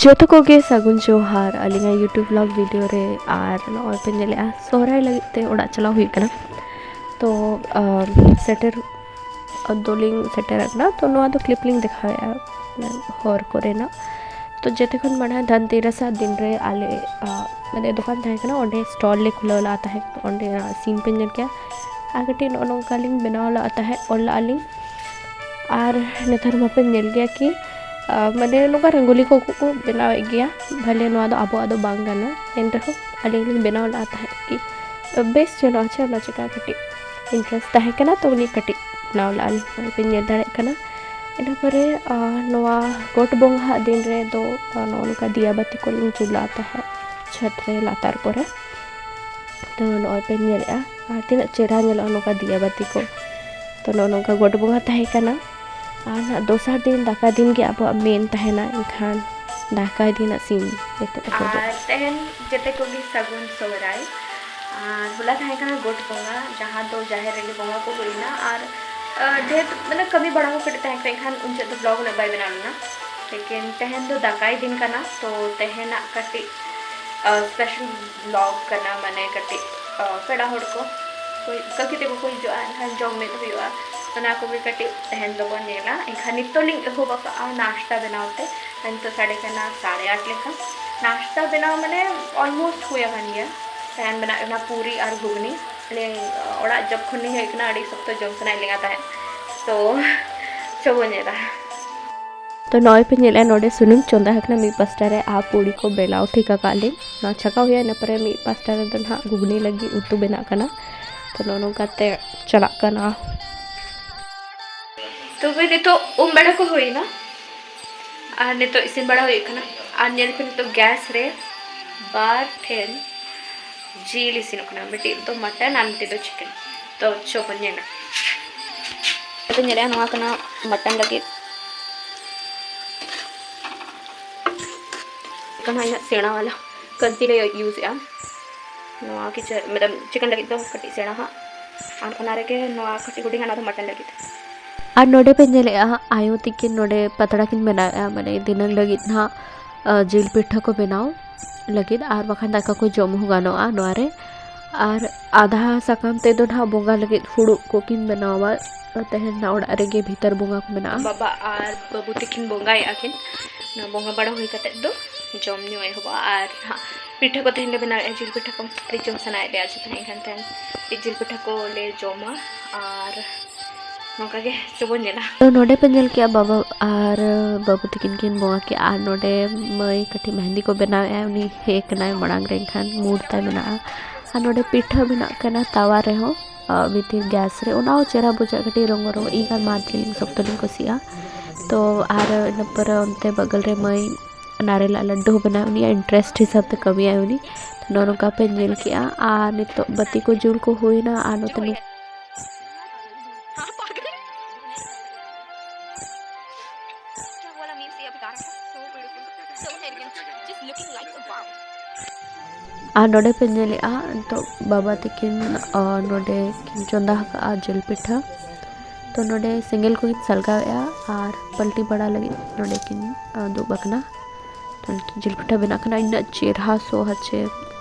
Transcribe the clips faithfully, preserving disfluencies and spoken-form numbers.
ᱡᱚᱛᱚ ᱠᱚᱜᱮ ᱥᱟᱹᱜᱩᱱ ᱡᱚᱦᱟᱨ ᱟᱹᱞᱤᱧᱟᱜ YouTube vlog video ᱨᱮ᱾ ᱟᱨ ᱱᱚᱜᱼᱚᱭ ᱯᱮ ᱧᱮᱞᱮᱜᱼᱟ, ᱥᱚᱦᱨᱟᱭ ᱞᱟᱹᱜᱤᱫ ᱛᱮ ᱚᱲᱟᱜ ᱪᱟᱞᱟᱣ ᱦᱩᱭᱩᱜ ᱠᱟᱱᱟ᱾ ᱛᱚ, ᱟᱢ, ᱥᱮᱴᱮᱨ ᱫᱚᱞᱤᱧ ᱥᱮᱴᱮᱨ ᱟᱠᱟᱱᱟ᱾ ᱛᱚ, ᱱᱚᱣᱟ ᱫᱚ clip ᱞᱤᱧ ᱫᱮᱠᱷᱟᱣᱮᱫᱼᱟ, ᱦᱚᱨ ᱠᱚᱨᱮᱱᱟᱜ᱾ ᱛᱚ, ᱡᱮᱛᱮ ᱠᱷᱚᱱ ᱢᱟᱲᱟᱝ ᱫᱷᱟᱱᱛᱮᱨᱟᱥ ᱫᱤᱱ ᱨᱮ ᱟᱞᱮ, ᱟ, ᱢᱟᱱᱮ, ᱫᱚᱠᱟᱱ ᱛᱟᱦᱮᱸ ᱠᱟᱱᱟ, ᱚᱸᱰᱮ stall ᱞᱮ ᱠᱷᱩᱞᱟᱹᱣ ᱞᱟᱜᱼᱟ ᱛᱟᱦᱮᱸᱫ᱾ ᱚᱸᱰᱮᱱᱟᱜ scene ᱯᱮ ᱧᱮᱞ ᱠᱮᱭᱟ᱾ ᱟᱨ ᱠᱟᱹᱴᱤᱡ ᱱᱚᱜᱼᱚ ᱱᱚᱝᱠᱟ ᱞᱤᱧ ᱵᱮᱱᱟᱣ ᱞᱟᱜᱼᱟ ᱛᱟᱦᱮᱸᱫ, ᱚᱞ ᱞᱟᱜᱼᱟ ᱞᱤᱧ᱾ ᱟᱨ ᱱᱮᱛᱟᱨ ᱢᱟᱯᱮ ᱧᱮᱞ ᱜᱮᱭᱟ ᱠᱤ, ᱟ, ᱢᱟᱱᱮ, ᱱᱚᱝᱠᱟ ᱨᱚᱝᱜᱳᱞᱤ ᱠᱚ ᱠᱚ ᱵᱮᱱᱟᱣᱮᱫ ᱜᱮᱭᱟ᱾ ᱵᱷᱟᱞᱮ, ᱱᱚᱣᱟ ᱫᱚ ᱟᱵᱚᱣᱟᱜ ᱫᱚ ᱵᱟᱝ ᱠᱟᱱᱟ, ᱮᱱ ᱨᱮᱦᱚᱸ ᱟᱹᱞᱤᱧ ᱞᱤᱧ ᱵᱮᱱᱟᱣ ᱞᱟᱜᱼᱟ ᱛᱟᱦᱮᱸᱫ ᱠᱤ ᱵᱮᱥ ᱧᱮᱞᱚᱜᱼᱟ ᱪᱮ, ᱚᱱᱟ ᱪᱮᱠᱟ ᱠᱟᱹᱴᱤᱡ interest ᱛᱟᱦᱮᱸ ᱠᱟᱱᱟ, ᱛᱚ ᱩᱱᱤ ᱠᱟᱹᱴᱤᱡ ᱵᱮᱱᱟᱣ ᱞᱟᱜᱼᱟ ᱞᱤᱧ, ᱱᱚᱜᱼᱚᱭ ᱯᱮ ᱧᱮᱞ ᱫᱟᱲᱮᱭᱟᱜ ᱠᱟᱱᱟ᱾ ᱤᱱᱟᱹ ᱯᱚᱨᱮ, ᱟ, ᱱᱚᱣᱟ ᱜᱚᱴ ᱵᱚᱸᱜᱟ ᱦᱟᱜ ᱫᱤᱱ ᱨᱮᱫᱚ, ᱟ, ᱱᱚᱜᱼᱚ ᱱᱚᱝᱠᱟ ᱫᱤᱭᱟ ᱵᱟᱹᱛᱤ ᱠᱚᱞᱤᱧ ᱡᱩᱞᱟ ᱛᱟᱦᱮᱸᱫ ᱪᱷᱟᱹᱫᱽ ᱨᱮ ᱞᱟᱛᱟᱨ ᱠᱚᱨᱮ᱾ ᱛᱚ ᱱᱚᱜᱼᱚᱭ ᱯᱮ ᱧᱮᱞᱮᱫᱼᱟ, ᱟᱨ ᱛᱤᱱᱟᱹᱜ ᱪᱮᱦᱨᱟ ᱧᱮᱞᱚᱜᱼᱟ ᱱᱚᱝᱠᱟ ᱫᱤᱭᱟ ᱵᱟᱹᱛᱤ ᱠᱚ᱾ ᱛᱚ ᱱᱚᱜᱼᱚ ᱱᱚᱝᱠᱟ ᱜᱚᱴ ᱵᱚᱸᱜᱟ ᱛᱟᱦᱮᱸ ᱠᱟᱱᱟ᱾ ᱟᱨ ᱱᱟᱦᱟᱜ ᱫᱚᱥᱟᱨ ᱫᱤᱱ ᱫᱟᱠᱟ ᱫᱤᱱ ᱜᱮ ᱟᱵᱚᱣᱟᱜ main ᱛᱟᱦᱮᱱᱟ, ᱮᱱᱠᱷᱟᱱ ᱫᱟᱠᱟᱭ ᱫᱤᱱᱟᱜ scene ᱮᱛᱚᱦᱚᱵᱚᱜᱼᱟ᱾ ᱟᱨ ᱛᱮᱦᱮᱧ ᱡᱮᱛᱮ ᱠᱚᱜᱮ ᱥᱟᱹᱜᱩᱱ ᱥᱚᱦᱨᱟᱭ᱾ ᱟᱨ ᱦᱚᱞᱟ ᱛᱟᱦᱮᱸ ᱠᱟᱱᱟ ᱜᱚᱴ ᱵᱚᱸᱜᱟ, ᱡᱟᱦᱟᱸ ᱫᱚ ᱡᱟᱦᱮᱨ ᱨᱮᱜᱮ ᱵᱚᱸᱜᱟ ᱠᱚ ᱦᱩᱭᱱᱟ᱾ ᱟᱨ, ᱟ, ᱰᱷᱮᱨ, ᱢᱟᱱᱮ, ᱠᱟᱹᱢᱤ ᱵᱟᱲᱟ ᱠᱚ ᱠᱟᱹᱴᱤᱡ ᱛᱟᱦᱮᱸ ᱠᱟᱱᱟ, ᱮᱱᱠᱷᱟᱱ ᱩᱱ ᱡᱚᱦᱚᱜ ᱫᱚ vlog ᱩᱱᱟᱹᱜ ᱵᱟᱭ ᱵᱮᱱᱟᱣ ᱞᱮᱱᱟ᱾ ᱞᱮᱠᱤᱱ ᱛᱮᱦᱮᱧ ᱫᱚ ᱫᱟᱠᱟᱭ ᱫᱤᱱ ᱠᱟᱱᱟ, ᱛᱚ ᱛᱮᱦᱮᱧᱟᱜ ᱠᱟᱹᱴᱤᱡ, ᱟ, special vlog ᱠᱟᱱᱟ, ᱢᱟᱱᱮ, ᱠᱟᱹᱴᱤᱡ, ᱟ, ᱯᱮᱲᱟ ᱦᱚᱲ ᱠᱚ, ᱠᱚ, ᱠᱟᱹᱠᱤ ᱛᱟᱠᱚ ᱠᱚ ᱦᱤᱡᱩᱜᱼᱟ, ᱮᱱᱠᱷᱟᱱ ᱡᱚᱢ ᱢᱤᱫ ᱦᱩᱭᱩᱜᱼᱟ, ᱚᱱᱟ ᱠᱚᱜᱮ ᱠᱟᱹᱴᱤᱡ ᱛᱮᱦᱮᱧ ᱫᱚᱵᱚᱱ ᱧᱮᱞᱟ᱾ ᱮᱱᱠᱷᱟᱱ ᱱᱤᱛᱚᱜ ᱞᱤᱧ ᱮᱦᱚᱵ ᱟᱠᱟᱫᱼᱟ ᱱᱟᱥᱛᱟ ᱵᱮᱱᱟᱣ ᱛᱮ᱾ ᱱᱤᱛᱚᱜ ᱥᱟᱰᱮ ᱠᱟᱱᱟ ᱥᱟᱲᱮ ᱟᱴ ᱞᱮᱠᱟ᱾ ᱱᱟᱥᱛᱟ ᱵᱮᱱᱟᱣ, ᱢᱟᱱᱮ, almost ᱦᱩᱭ ᱟᱠᱟᱱ ᱜᱮᱭᱟ᱾ ᱛᱮᱦᱮᱧ ᱵᱮᱱᱟᱜ ᱠᱟᱱᱟ ᱯᱩᱨᱤ ᱟᱨ ᱜᱷᱩᱜᱽᱱᱤ᱾ ᱢᱟᱱᱮ, ᱚᱲᱟᱜ ᱡᱚᱠᱷᱚᱱ ᱞᱤᱧ ᱦᱮᱡ ᱠᱟᱱᱟ, ᱟᱹᱰᱤ ᱥᱚᱠᱛᱚ ᱡᱚᱢ ᱥᱟᱱᱟᱭᱮᱫ ᱞᱤᱧᱟ ᱛᱟᱦᱮᱸᱫ, ᱛᱚ ᱪᱚ ᱵᱚᱱ ᱧᱮᱞᱟ᱾ ᱛᱚ ᱱᱚᱜᱼᱚᱭ ᱯᱮ ᱧᱮᱞᱮᱫᱼᱟ, ᱱᱚᱰᱮ ᱥᱩᱱᱩᱢ ᱪᱚᱸᱫᱟ ᱟᱠᱟᱱᱟ, ᱢᱤᱫ ᱯᱟᱥᱴᱟ ᱨᱮ ᱟᱨ ᱯᱩᱲᱤ ᱠᱚ ᱵᱮᱞᱟᱣ ᱴᱷᱤᱠ ᱟᱠᱟᱫ ᱞᱤᱧ᱾ ᱱᱚᱣᱟ ᱪᱷᱟᱠᱟᱣ ᱦᱩᱭᱩᱜᱼᱟ, ᱤᱱᱟᱹ ᱯᱚᱨᱮ ᱢᱤᱫ ᱯᱟᱥᱴᱟ ᱨᱮᱫᱚ ᱱᱟᱦᱟᱜ ᱜᱷᱩᱜᱽᱱᱤ ᱞᱟᱹᱜᱤᱫ ᱩᱛᱩ ᱵᱮᱱᱟᱜ ᱠᱟᱱᱟ᱾ ᱛᱚ ᱱᱚᱜᱼᱚ ᱱᱚᱝᱠᱟᱛᱮ ᱪᱟᱞᱟᱜ ᱠᱟᱱᱟ᱾ ᱛᱚᱵᱮ ᱱᱤᱛᱚᱜ ᱩᱢ ᱵᱟᱲᱟ ᱠᱚ ᱦᱩᱭᱱᱟ ᱟᱨ ᱱᱤᱛᱚᱜ ᱤᱥᱤᱱ ᱵᱟᱲᱟ ᱦᱩᱭᱩᱜ ᱠᱟᱱᱟ᱾ ᱟᱨ ᱧᱮᱞ ᱯᱮ, ᱱᱤᱛᱚᱜ gas ᱨᱮ ᱵᱟᱨ ᱴᱷᱮᱱ ᱡᱤᱞ ᱤᱥᱤᱱᱚᱜ ᱠᱟᱱᱟ, ᱢᱤᱫᱴᱤᱡ ᱫᱚ mutton ᱟᱨ ᱢᱤᱫᱴᱤᱡ ᱫᱚ chicken᱾ ᱛᱚ ᱪᱚ ᱵᱚᱱ ᱧᱮᱞᱟ᱾ ᱟᱫᱚ ᱧᱮᱞᱮᱜᱼᱟ, ᱱᱚᱣᱟ ᱠᱟᱱᱟ mutton ᱞᱟᱹᱜᱤᱫ᱾ ᱠᱟᱱᱟ ᱤᱧᱟᱹᱜ ᱥᱮᱬᱟ ᱣᱟᱞᱟ ᱠᱟᱹᱱᱛᱤ ᱞᱮ use ᱮᱜᱼᱟ᱾ ᱱᱚᱣᱟ ᱠᱤᱪᱷᱩ, ᱢᱚᱛᱞᱚᱵ, chicken ᱞᱟᱹᱜᱤᱫ ᱫᱚ ᱠᱟᱹᱴᱤᱡ ᱥᱮᱬᱟ ᱦᱟᱸᱜ, ᱟᱨ ᱚᱱᱟ ᱨᱮᱜᱮ ᱱᱚᱣᱟ ᱠᱟᱹᱴᱤᱡ ᱦᱩᱰᱤᱧ ᱦᱟᱸᱜ, ᱱᱚᱣᱟ ᱫᱚ mutton ᱞᱟᱹᱜᱤᱫ᱾ ᱟᱨ ᱱᱚᱰᱮ ᱯᱮ ᱧᱮᱞᱮᱜᱼᱟ, ᱟᱭᱳ ᱛᱤᱠᱤᱱ ᱱᱚᱰᱮ ᱯᱟᱛᱲᱟ ᱠᱤᱱ ᱵᱮᱱᱟᱣᱮᱜᱼᱟ, ᱢᱟᱱᱮ ᱫᱷᱤᱱᱟᱹᱝ ᱞᱟᱹᱜᱤᱫ ᱱᱟᱦᱟᱜ ᱡᱤᱞ ᱯᱤᱴᱷᱟᱹ ᱠᱚ ᱵᱮᱱᱟᱣ ᱞᱟᱹᱜᱤᱫ, ᱟᱨ ᱵᱟᱠᱷᱟᱱ ᱫᱟᱠᱟ ᱠᱚ ᱡᱚᱢ ᱦᱚᱸ ᱜᱟᱱᱚᱜᱼᱟ ᱱᱚᱣᱟ ᱨᱮ᱾ ᱟᱨ ᱟᱫᱷᱟ ᱥᱟᱠᱟᱢ ᱛᱮᱫᱚ ᱱᱟᱦᱟᱜ ᱵᱚᱸᱜᱟ ᱞᱟᱹᱜᱤᱫ ᱯᱷᱩᱲᱩᱜ ᱠᱚᱠᱤᱱ ᱵᱮᱱᱟᱣᱟ᱾ ᱛᱟᱦᱮᱱ ᱱᱟ ᱚᱲᱟᱜ ᱨᱮᱜᱮ ᱵᱷᱤᱛᱟᱹᱨ ᱵᱚᱸᱜᱟ ᱠᱚ ᱢᱮᱱᱟᱜᱼᱟ᱾ ᱵᱟᱵᱟ ᱟᱨ ᱵᱟᱹᱵᱩ ᱛᱟᱹᱠᱤᱱ ᱵᱚᱸᱜᱟᱭᱮᱫᱼᱟ ᱠᱤᱱ᱾ ᱱᱚᱣᱟ ᱵᱚᱸᱜᱟ ᱵᱟᱲᱟ ᱦᱩᱭ ᱠᱟᱛᱮᱫ ᱫᱚ ᱡᱚᱢ ᱧᱩ ᱮᱦᱚᱵᱚᱜᱼᱟ᱾ ᱟᱨ ᱦᱟᱸᱜ ᱯᱤᱴᱷᱟᱹ ᱠᱚ ᱛᱮᱦᱮᱧ ᱞᱮ ᱵᱮᱱᱟᱣᱮᱫᱼᱟ, ᱡᱤᱞ ᱯᱤᱴᱷᱟᱹ ᱠᱚ ᱟᱹᱰᱤ ᱡᱚᱢ ᱥᱟᱱᱟᱭᱮᱫ ᱞᱮᱭᱟ ᱟᱨ ᱪᱮᱫ ᱮᱱᱠᱷᱟᱱ ᱛᱮᱦᱮᱧ ᱡᱤᱞ ᱯᱤᱴᱷᱟᱹ ᱠᱚᱞᱮ ᱡᱚᱢᱟ᱾ ᱟᱨ ᱱᱚᱝᱠᱟ ᱜᱮ ᱪᱚ ᱵᱚᱱ ᱧᱮᱞᱟ᱾ ᱛᱚ ᱱᱚᱰᱮ ᱯᱮ ᱧᱮᱞ ᱠᱮᱜᱼᱟ ᱵᱟᱵᱟ ᱟᱨ ᱵᱟᱹᱵᱩ ᱛᱟᱹᱠᱤᱱ ᱠᱤᱱ ᱵᱚᱸᱜᱟ ᱠᱮᱜᱼᱟ, ᱟᱨ ᱱᱚᱰᱮ ᱢᱟᱹᱭ ᱠᱟᱹᱴᱤᱡ ᱢᱮᱦᱮᱱᱫᱤ ᱠᱚ ᱵᱮᱱᱟᱣᱮᱫᱼᱟ, ᱩᱱᱤ ᱦᱮᱡ ᱠᱟᱱᱟᱭ ᱢᱟᱲᱟᱝ ᱨᱮ, ᱮᱱᱠᱷᱟᱱ ᱢᱩᱰ ᱛᱟᱭ ᱢᱮᱱᱟᱜᱼᱟ᱾ ᱟᱨ ᱱᱚᱰᱮ ᱯᱤᱴᱷᱟᱹ ᱵᱮᱱᱟᱜ ᱠᱟᱱᱟ ᱛᱟᱣᱟ ᱨᱮᱦᱚᱸ, ᱟᱨ ᱵᱷᱤᱛᱤᱨ ᱜᱮᱥ ᱨᱮ, ᱚᱱᱟ ᱦᱚᱸ ᱪᱮᱦᱨᱟ ᱵᱩᱡᱷᱟᱹᱜᱼᱟ, ᱠᱟᱹᱴᱤᱡ ᱨᱚᱝᱜᱚ ᱨᱚᱝᱜᱚ, ᱤᱧ ᱟᱨ ᱢᱟᱨ ᱡᱤᱞ ᱥᱚᱠᱛᱚ ᱞᱤᱧ ᱠᱩᱥᱤᱭᱟᱜᱼᱟ᱾ ᱛᱚ ᱟᱨ ᱤᱱᱟᱹ ᱯᱚᱨᱮ ᱚᱱᱛᱮ ᱵᱟᱜᱟᱞ ᱨᱮ ᱢᱟᱹᱭ ᱱᱟᱨᱮᱞᱟᱜ ᱞᱟᱹᱰᱩ ᱦᱚᱸ ᱵᱮᱱᱟᱣ, ᱩᱱᱤᱭᱟᱜ ᱤᱱᱴᱟᱨᱮᱥᱴ ᱦᱤᱥᱟᱹᱵ ᱛᱮ ᱠᱟᱹᱢᱤᱭᱟᱭ ᱩᱱᱤ᱾ ᱛᱚ ᱱᱚᱜᱼᱚ ᱱᱚᱝᱠᱟ ᱯᱮ ᱧᱮᱞ ᱠᱮᱜᱼᱟ᱾ ᱟᱨ ᱱᱤᱛᱚᱜ ᱵᱟᱹᱛᱤ ᱠᱚ ᱡᱩᱞ ᱠᱚ ᱦᱩᱭᱱᱟ, ᱟᱨ ᱱᱚᱛᱮ ᱱᱩ- ᱟᱨ ᱱᱚᱰᱮ ᱯᱮ ᱧᱮᱞᱮᱜᱼᱟ, ᱱᱤᱛᱚᱜ ᱵᱟᱵᱟ ᱛᱟᱹᱠᱤᱱ, ᱟ, ᱱᱚᱰᱮ ᱠᱤᱱ ᱪᱚᱸᱫᱟ ᱟᱠᱟᱫᱼᱟ ᱡᱤᱞ ᱯᱤᱴᱷᱟᱹ᱾ ᱛᱚ ᱱᱚᱰᱮ ᱥᱮᱸᱜᱮᱞ ᱠᱚᱠᱤᱱ ᱥᱟᱞᱜᱟᱣᱮᱜᱼᱟ ᱟᱨ ᱯᱟᱹᱞᱴᱤ ᱵᱟᱲᱟ ᱞᱟᱹᱜᱤᱫ ᱱᱚᱰᱮ ᱠᱤᱱ, ᱟ, ᱫᱩᱲᱩᱵ ᱟᱠᱟᱱᱟ᱾ ᱛᱚ ᱡᱤᱞ ᱯᱤᱴᱷᱟᱹ ᱵᱮᱱᱟᱜ ᱠᱟᱱᱟ, ᱤᱱᱟᱹᱜ ᱪᱮᱨᱦᱟ ᱥᱚ ᱦᱟᱪᱮ᱾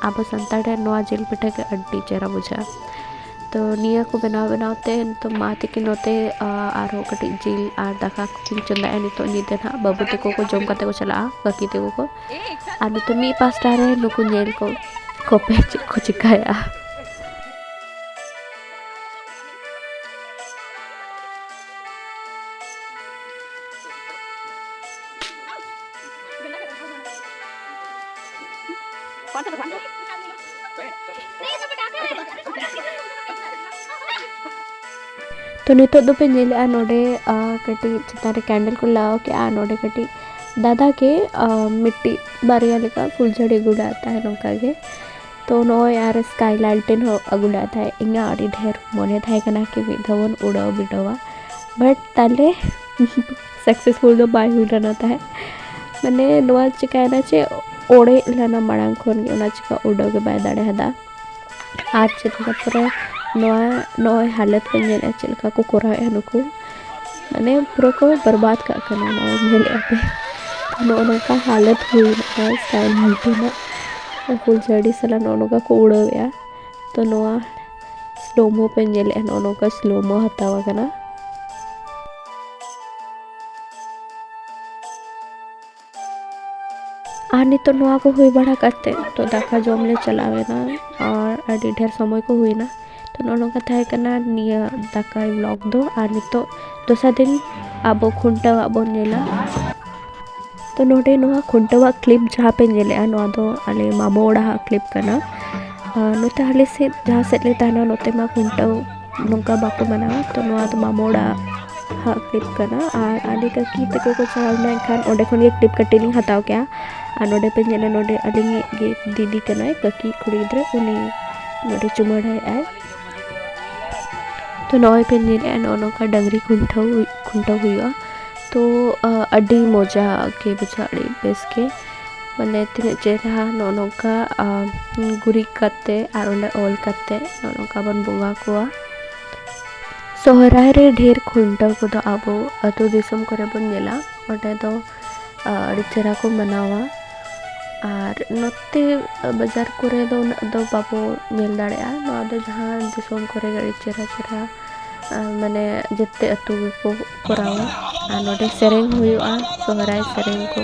ᱟᱵᱚ ᱥᱟᱱᱛᱟᱲ ᱨᱮ ᱱᱚᱣᱟ ᱡᱤᱞ ᱯᱤᱴᱷᱟᱹ ᱜᱮ ᱟᱹᱰᱤ ᱪᱮᱦᱨᱟ ᱵᱩᱡᱷᱟᱹᱜᱼᱟ᱾ ᱛᱚ ᱱᱤᱭᱟᱹ ᱠᱚ ᱵᱮᱱᱟᱣ ᱵᱮᱱᱟᱣ ᱛᱮ ᱱᱤᱛᱚᱜ ᱢᱟ ᱛᱟᱹᱠᱤᱱ ᱱᱚᱛᱮ, ᱟ, ᱟᱨᱦᱚᱸ ᱠᱟᱹᱴᱤᱡ ᱡᱤᱞ ᱟᱨ ᱫᱟᱠᱟ ᱠᱚᱠᱤᱱ ᱪᱚᱸᱫᱟᱭᱟ᱾ ᱱᱤᱛᱚᱜ ᱧᱤᱫᱟᱹ ᱱᱟᱦᱟᱜ ᱵᱟᱹᱵᱩ ᱛᱟᱠᱚ ᱠᱚ ᱡᱚᱢ ᱠᱟᱛᱮ ᱠᱚ ᱪᱟᱞᱟᱜᱼᱟ, ᱠᱟᱹᱠᱤ ᱛᱟᱠᱚ ᱠᱚ᱾ ᱟᱨ ᱱᱤᱛᱚᱜ ᱢᱤᱫ ᱯᱟᱥᱴᱟ ᱨᱮ ᱱᱩᱠᱩ ᱧᱮᱞ ᱠᱚ, ᱠᱚᱯᱮ ᱪᱮᱫ ᱠᱚ ᱪᱤᱠᱟᱹᱭᱟ᱾ ᱛᱚ ᱱᱤᱛᱚᱜ ᱫᱚᱯᱮ ᱧᱮᱞᱮᱜᱼᱟ ᱱᱚᱰᱮ, ᱟ, ᱠᱟᱹᱴᱤᱡ ᱪᱮᱛᱟᱱ ᱨᱮ ᱠᱮᱱᱰᱮᱞ ᱠᱚ ᱞᱟᱜᱟᱣ ᱠᱮᱜᱼᱟ᱾ ᱱᱚᱰᱮ ᱠᱟᱹᱴᱤᱡ ᱫᱟᱫᱟ ᱜᱮ, ᱟ, ᱢᱤᱫᱴᱤᱡ ᱵᱟᱨᱭᱟ ᱞᱮᱠᱟ ᱯᱷᱩᱞᱡᱷᱟᱲᱤ ᱟᱹᱜᱩ ᱞᱮᱫ ᱛᱟᱦᱮᱸ ᱱᱚᱝᱠᱟ ᱜᱮ᱾ ᱛᱚ ᱱᱚᱜᱼᱚᱭ ᱟᱨ ᱥᱠᱟᱭ ᱞᱟᱞᱴᱮᱱ ᱦᱚᱸ ᱟᱹᱜᱩ ᱞᱮᱫ ᱛᱟᱦᱮᱸ᱾ ᱤᱧᱟᱹᱜ ᱟᱹᱰᱤ ᱰᱷᱮᱨ ᱢᱚᱱᱮ ᱛᱟᱦᱮᱸ ᱠᱟᱱᱟ ᱠᱤ ᱢᱤᱫ ᱫᱷᱟᱣ ᱵᱚᱱ ᱩᱰᱟᱹᱣ ᱵᱤᱰᱟᱹᱣᱟ, but ᱛᱟᱞᱮ successful ᱫᱚ ᱵᱟᱭ ᱦᱩᱭ ᱞᱮᱱᱟ ᱛᱟᱦᱮᱸᱫ᱾ ᱢᱟᱱᱮ ᱱᱚᱣᱟ ᱪᱤᱠᱟᱹᱭᱮᱱᱟ ᱪᱮ ᱚᱲᱮᱡ ᱞᱮᱱᱟ ᱢᱟᱲᱟᱝ ᱠᱷᱚᱱ ᱜᱮ, ᱚᱱᱟ ᱪᱤᱠᱟ ᱩᱰᱟᱹᱣ ᱜᱮ ᱵᱟᱭ ᱫᱟᱲᱮᱭᱟᱫᱟ᱾ ᱟᱨ ᱪᱮᱫ ᱞᱮᱠᱟ ᱯᱩᱨᱟᱹ ᱱᱚᱣᱟ ᱱᱚᱜᱼᱚᱭ ᱦᱟᱞᱚᱛ ᱠᱚ ᱧᱮᱞᱮᱫᱼᱟ ᱪᱮᱫ ᱞᱮᱠᱟ ᱠᱚ ᱠᱚᱨᱟᱣᱮᱫᱼᱟ ᱱᱩᱠᱩ, ᱢᱟᱱᱮ ᱯᱩᱨᱟᱹ ᱠᱚ ᱵᱚᱨᱵᱟᱫ ᱠᱟᱜ ᱠᱟᱱᱟ ᱱᱚᱜᱼᱚᱭ ᱧᱮᱞᱮᱫᱼᱟ ᱯᱮ᱾ ᱱᱚᱜᱼᱚ ᱱᱚᱝᱠᱟ ᱦᱟᱞᱚᱛ ᱦᱩᱭᱱᱟ ᱥᱟᱭᱮᱱ ᱢᱤᱭᱩᱡᱤᱭᱟᱢ ᱨᱮᱱᱟᱜ᱾ ᱯᱷᱩᱞᱡᱷᱟᱹᱨᱤ ᱥᱟᱞᱟᱜ ᱱᱚᱜᱼᱚ ᱱᱚᱝᱠᱟ ᱠᱚ ᱩᱲᱟᱹᱣᱮᱫᱼᱟ᱾ ᱛᱚ ᱱᱚᱣᱟ ᱥᱞᱳᱢᱳ ᱯᱮ ᱧᱮᱞᱮᱫᱼᱟ, ᱱᱚᱜᱼᱚ ᱱᱚᱝᱠᱟ ᱥᱞᱳᱢᱳ ᱦᱟᱛᱟᱣ ᱟᱠᱟᱱᱟ᱾ ᱟᱨ ᱱᱤᱛᱚᱜ ᱱᱚᱣᱟ ᱠᱚ ᱦᱩᱭ ᱵᱟᱲᱟ ᱠᱟᱛᱮ ᱛᱚ ᱫᱟᱠᱟ ᱡᱚᱢ ᱞᱮ ᱪᱟᱞᱟᱣ ᱮᱱᱟ᱾ ᱟᱨ ᱟᱹᱰᱤ ᱰᱷᱮᱨ ᱥᱚᱢᱚᱭ ᱠᱚ ᱦᱩᱭᱱᱟ᱾ ᱛᱚ ᱱᱚᱜᱼᱚ ᱱᱚᱝᱠᱟ ᱛᱟᱦᱮᱸ ᱠᱟᱱᱟ ᱱᱤᱭᱟᱹ ᱫᱟᱠᱟᱭ ᱵᱞᱚᱜ ᱫᱚ᱾ ᱟᱨ ᱱᱤᱛᱚᱜ ᱫᱚᱥᱟᱨ ᱫᱤᱱ ᱟᱵᱚ ᱠᱷᱩᱱᱴᱟᱹᱣᱟᱜ ᱵᱚᱱ ᱧᱮᱞᱟ᱾ ᱛᱚ ᱱᱚᱰᱮ ᱱᱚᱣᱟ ᱠᱷᱩᱱᱴᱟᱹᱣᱟᱜ ᱠᱞᱤᱯ ᱡᱟᱦᱟᱸ ᱯᱮ ᱧᱮᱞᱮᱜᱼᱟ, ᱱᱚᱣᱟ ᱫᱚ ᱟᱞᱮ ᱢᱟᱢᱚ ᱚᱲᱟᱜ ᱟᱜ ᱠᱞᱤᱯ ᱠᱟᱱᱟ᱾ ᱟᱨ ᱱᱚᱛᱮ ᱟᱞᱮ ᱥᱮᱫ ᱡᱟᱦᱟᱸ ᱥᱮᱫ ᱞᱮ ᱛᱟᱦᱮᱱᱟ, ᱱᱚᱛᱮ ᱢᱟ ᱠᱷᱩᱱᱴᱟᱹᱣ ᱱᱚᱝᱠᱟ ᱵᱟᱠᱚ ᱢᱟᱱᱟᱣᱟ᱾ ᱛᱚ ᱱᱚᱣᱟ ᱫᱚ ᱢᱟᱢᱚ ᱚᱲᱟᱜ ᱟᱜ ᱠᱞᱤᱯ ᱠᱟᱱᱟ᱾ ᱟᱨ ᱟᱞᱮ ᱠᱟᱹᱠᱤ ᱛᱟᱠᱚ ᱠᱚ ᱪᱟᱞᱟᱣ ᱞᱮᱱᱟ, ᱮᱱᱠᱷᱟᱱ ᱚᱸᱰᱮ ᱠᱷᱚᱱ ᱜᱮ ᱠᱞᱤᱯ ᱠᱟᱹᱴᱤᱡ ᱞᱤᱧ ᱦᱟᱛᱟᱣ ᱠᱮᱜᱼᱟ᱾ ᱟᱨ ᱱᱚᱰᱮ ᱯᱮ ᱧᱮᱞᱟ, ᱱᱚᱰᱮ ᱟᱹᱞᱤᱧᱤᱡ ᱜᱮ ᱫᱤᱫᱤ ᱠᱟᱱᱟᱭ, ᱠᱟᱹᱠᱤ ᱠᱩᱲᱤ ᱜᱤᱫᱽᱨᱟᱹ, ᱩᱱᱤ ᱱᱚᱰᱮ ᱪᱩᱢᱟᱹᱲᱟᱭᱮᱫ ᱟᱭ᱾ ᱛᱚ ᱱᱚᱜᱼᱚᱭ ᱯᱮ ᱧᱮᱞᱮᱫᱼᱟ, ᱱᱚᱜᱼᱚ ᱱᱚᱝᱠᱟ ᱰᱟᱹᱝᱨᱤ ᱠᱷᱩᱱᱴᱟᱹᱣ, ᱠᱷᱩᱱᱴᱟᱹᱣ ᱦᱩᱭᱩᱜᱼᱟ᱾ ᱛᱚ, ᱟ, ᱟᱹᱰᱤ ᱢᱚᱡᱟ ᱜᱮ ᱵᱩᱡᱷᱟᱹᱜᱼᱟ, ᱟᱹᱰᱤ ᱵᱮᱥ ᱜᱮ᱾ ᱢᱟᱱᱮ ᱛᱤᱱᱟᱹᱜ ᱪᱮᱦᱨᱟ ᱱᱚᱜᱼᱚ ᱱᱚᱝᱠᱟ, ᱟ, ᱜᱩᱨᱤᱡ ᱠᱟᱛᱮ ᱟᱨ ᱚᱸᱰᱮ ᱚᱞ ᱠᱟᱛᱮ ᱱᱚᱜᱼᱚ ᱱᱚᱝᱠᱟ ᱵᱚᱱ ᱵᱚᱸᱜᱟ ᱠᱚᱣᱟ᱾ ᱥᱚᱦᱨᱟᱭ ᱨᱮ ᱰᱷᱮᱨ ᱠᱷᱩᱱᱴᱟᱹᱣ ᱠᱚᱫᱚ ᱟᱵᱚ ᱟᱹᱛᱩ ᱫᱤᱥᱚᱢ ᱠᱚᱨᱮ ᱵᱚᱱ ᱧᱮᱞᱟ, ᱚᱸᱰᱮ ᱫᱚ, ᱟ, ᱟᱹᱰᱤ ᱪᱮᱦᱨᱟ ᱠᱚ ᱢᱟᱱᱟᱣᱟ᱾ ᱟᱨ ᱱᱚᱛᱮ ᱵᱟᱡᱟᱨ ᱠᱚᱨᱮ ᱫᱚ ᱩᱱᱟᱹᱜ ᱫᱚ ᱵᱟᱵᱚ ᱧᱮᱞ ᱫᱟᱲᱮᱭᱟᱜᱼᱟ᱾ ᱱᱚᱣᱟ ᱫᱚ ᱡᱟᱦᱟᱸ ᱫᱤᱥᱚᱢ ᱠᱚᱨᱮ ᱜᱮ ᱟᱹᱰᱤ ᱪᱮᱦᱨᱟ ᱪᱮᱦᱨᱟ, ᱟ, ᱢᱟᱱᱮ ᱡᱮᱛᱮ ᱟᱹᱛᱩ ᱜᱮᱠᱚ ᱠᱚᱨᱟᱣᱟ᱾ ᱟᱨ ᱱᱚᱰᱮ ᱥᱮᱨᱮᱧ ᱦᱩᱭᱩᱜᱼᱟ, ᱥᱚᱦᱨᱟᱭ ᱥᱮᱨᱮᱧ ᱠᱚ᱾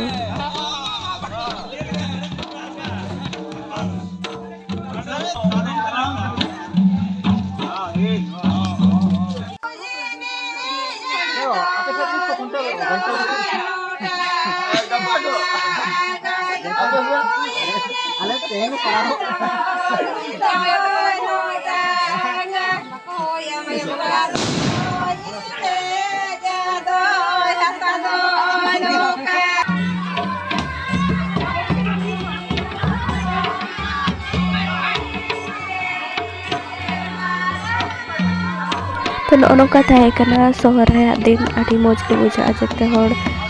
ᱛᱚ ᱱᱚᱜᱼᱚ ᱱᱚᱝᱠᱟ ᱛᱟᱦᱮᱸ ᱠᱟᱱᱟ ᱥᱚᱦᱨᱟᱭᱟᱜ ᱫᱤᱱ᱾ ᱟᱹᱰᱤ ᱢᱚᱡᱽ ᱜᱮ ᱵᱩᱡᱷᱟᱹᱜᱼᱟ ᱡᱮᱛᱮ ᱦᱚᱲ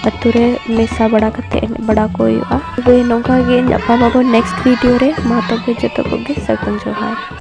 ᱟᱹᱛᱩ ᱨᱮ ᱢᱮᱥᱟ ᱵᱟᱲᱟ ᱠᱟᱛᱮ ᱮᱱᱮᱡ ᱵᱟᱲᱟ ᱠᱚ ᱦᱩᱭᱩᱜᱼᱟ᱾ ᱛᱚᱵᱮ ᱱᱚᱝᱠᱟ ᱜᱮ ᱧᱟᱯᱟᱢ ᱟᱵᱚᱱ next video ᱨᱮ᱾ ᱢᱟ ᱛᱚᱵᱮ ᱡᱚᱛᱚ ᱠᱚᱜᱮ ᱥᱟᱹᱜᱩᱱ ᱡᱚᱦᱟᱨ᱾